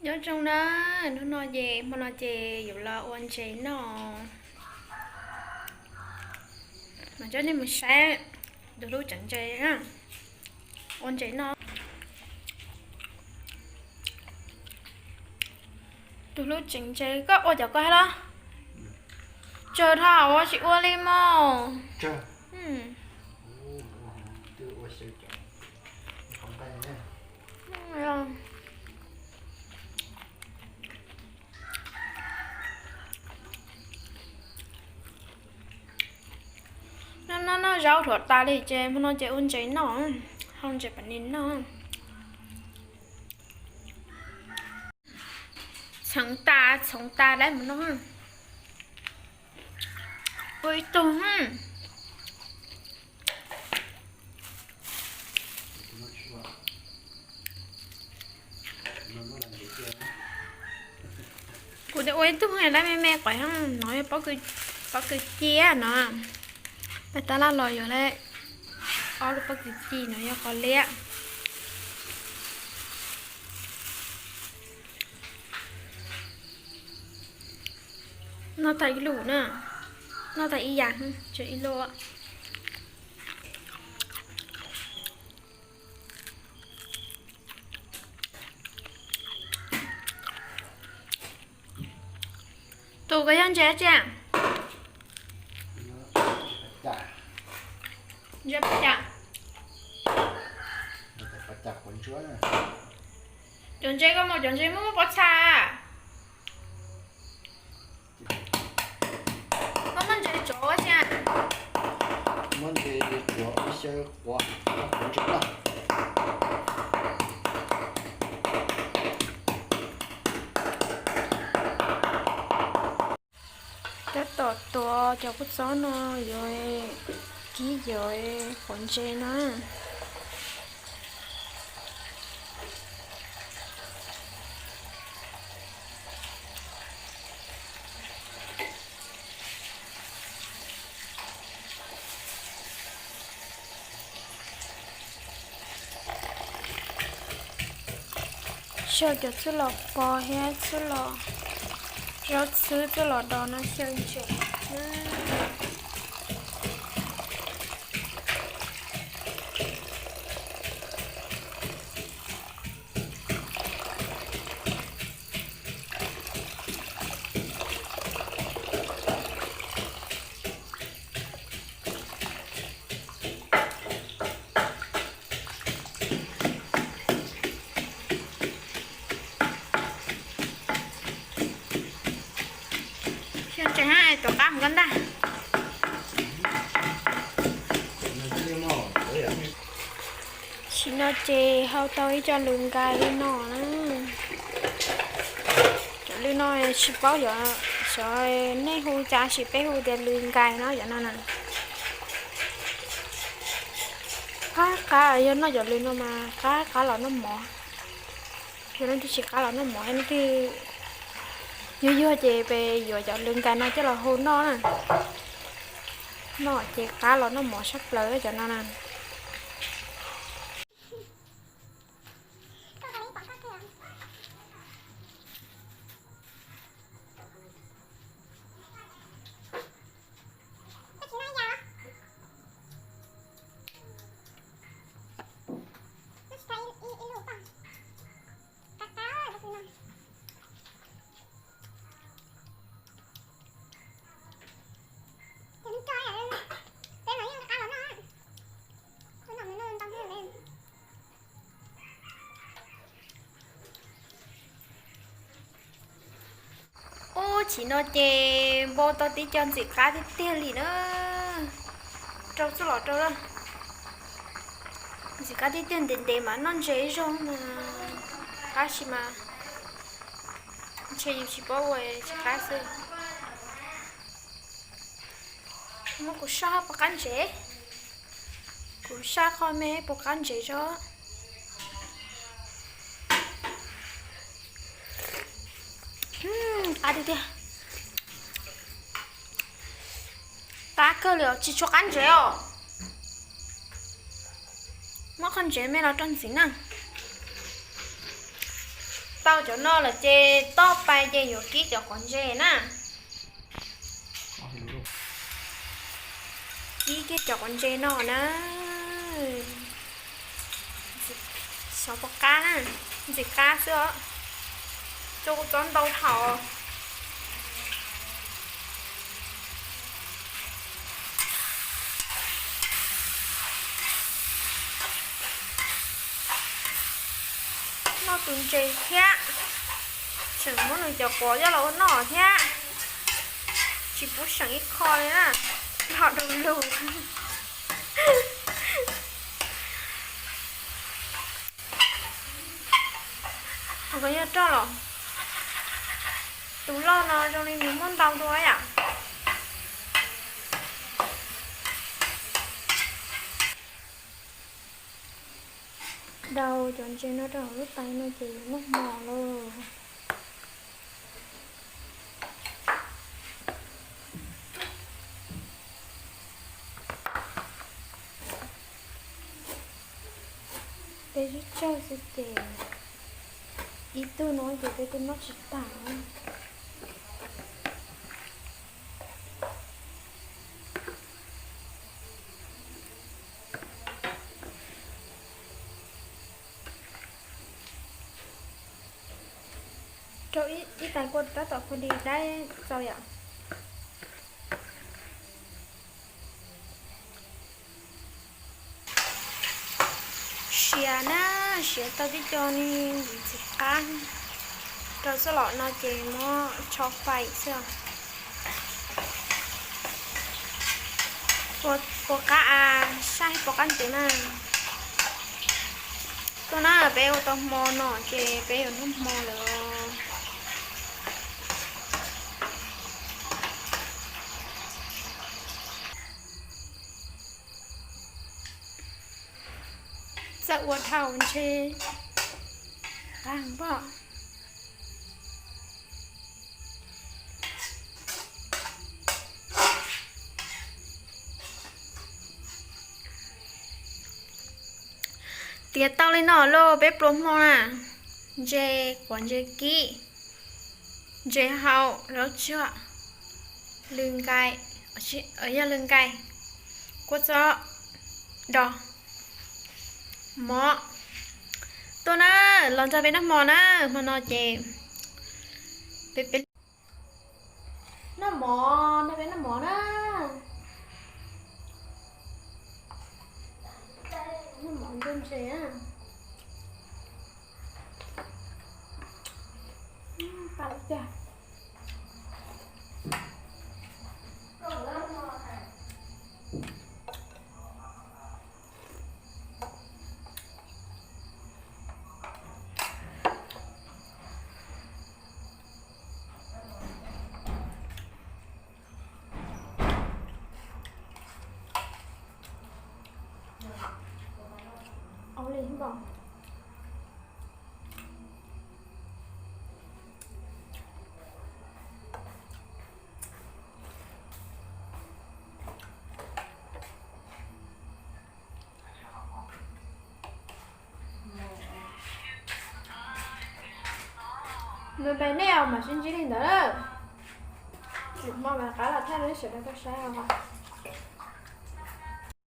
Nyob zoo na, hnub no ces hmo no ces yuav los ua ntses noj. Mas coj nej mus saib tus hlub tseem ntses, ua ntses noj. Tus hlub tseem ntses, koj ua cov koj thiab los? Tsawg dhau ua tsis ua li mog. Noj noj noj zaub dhuav tas li ces hmo no ces ua ntses noj, hau ntses pas nis noj. Txhoov tas txhoov tas lawm mus no. Ua ib tug. Kuv ua ib tug lawm me me, qhov no yog pob kws ci no. Paj tab laj los yuav lawm ob lub pob kws ci no yog qos liab. Noj tag ib lub na, noj tag ib yam, tshuav ib lub. Tus koj yog ntses tsi? Ntses pas cas? Cov ntses koj muab cov ntses muab muab pov txha. Koj muab ntses tsuav ua tsi? Muab ntses tsuav ua xyaw quav, quav ntses noj. Tab tom tuav cov kua txob no yuav kib yuav quav ntses no. Xyaw cov txuj lom pos thiab txuj lom, zaub txhwb txuj lom dos no xyaw ntses. Xyaw ntses tuav qab mus koj ntag. Tam sim no ces hau tau ib co lws nkais li no na. Cov lws no tsis paub xyov nej hu cas, tab sis peb hu tias lws nkais no cov no na. Qab qab, yog noj cov lws no mas qab qab los noj mov. Yog leej twg tsis qab los noj mov, leej twg yuag yuag ces peb yuav cov lws nkais no coj los hu noj na. Noj ces qab los noj mov sab plaws cov no na. Ub, tam sim no ces npau tau tib co ntxim qab tiag tiag li na. Rau txuj lom rau lawm. Ntxim qab tiag tiag, ntev ntev mas noj ntses ib zaug mas qab, tab sis mas ntshe yus tsis paub ua tsis qab xwb. Muab kuv saj puas qab ntses, kuv saj qhov me puas qab ntses tso. Qab tiag tiag. Qab kawg li os, tsis tshua qab ntses os. Muab qhov ntses me los rau ntxiv na. Tau cov no lawm ces toj pais ces yuav kib cov quav ntses na. Kib kiag cov quav ntses no na. Xyov puas qab na, ntxim qab xwb os. Tso kuv txob ntau dhau. Noj tus ntses thiab, tseem muab nws cov quav coj los ua noj thiab. Tsis pub seem ib qho li na, ho du lug. Ho koj yog roj los, tus loj no zoo li nws muaj ntau dua yam. Daus cov ntses no rau hauv lub tais no ces yuav noj hmo lauj. Peb tsawg tsawg xwb ces ib tug no ces peb twb noj tsis tag. Rau ib tais kua tab tom pha di dab txaus yom. Siav na, siav tau tib co ne, ntxim qab. Rau txoj los no ces muab tsho faim xwb. Puas qab a, saib puas qab ntev na. Tuaj na, peb ua tau hmo no ces peb yuav noj hmo lawm. Txawm ua dhau ntshe qab pom. Tiav tau li no lauj, peb pluas hmo na. Ntses quav, ntses kib, ntses hau, zaub tsuag, lws nkaim, yog lws nkaim, kua txob, dos, mov. Tuaj na, los nrog peb noj hmo na, hmo no ces peb, peb noj mov, nrog peb noj mov na. Noj mov nrog ntses na. Pab tiag. Nws npe nej os, mam sib ntsib li ntawd. Tsis hmo mas qab los thaij rau nej sawv daws tau saib os.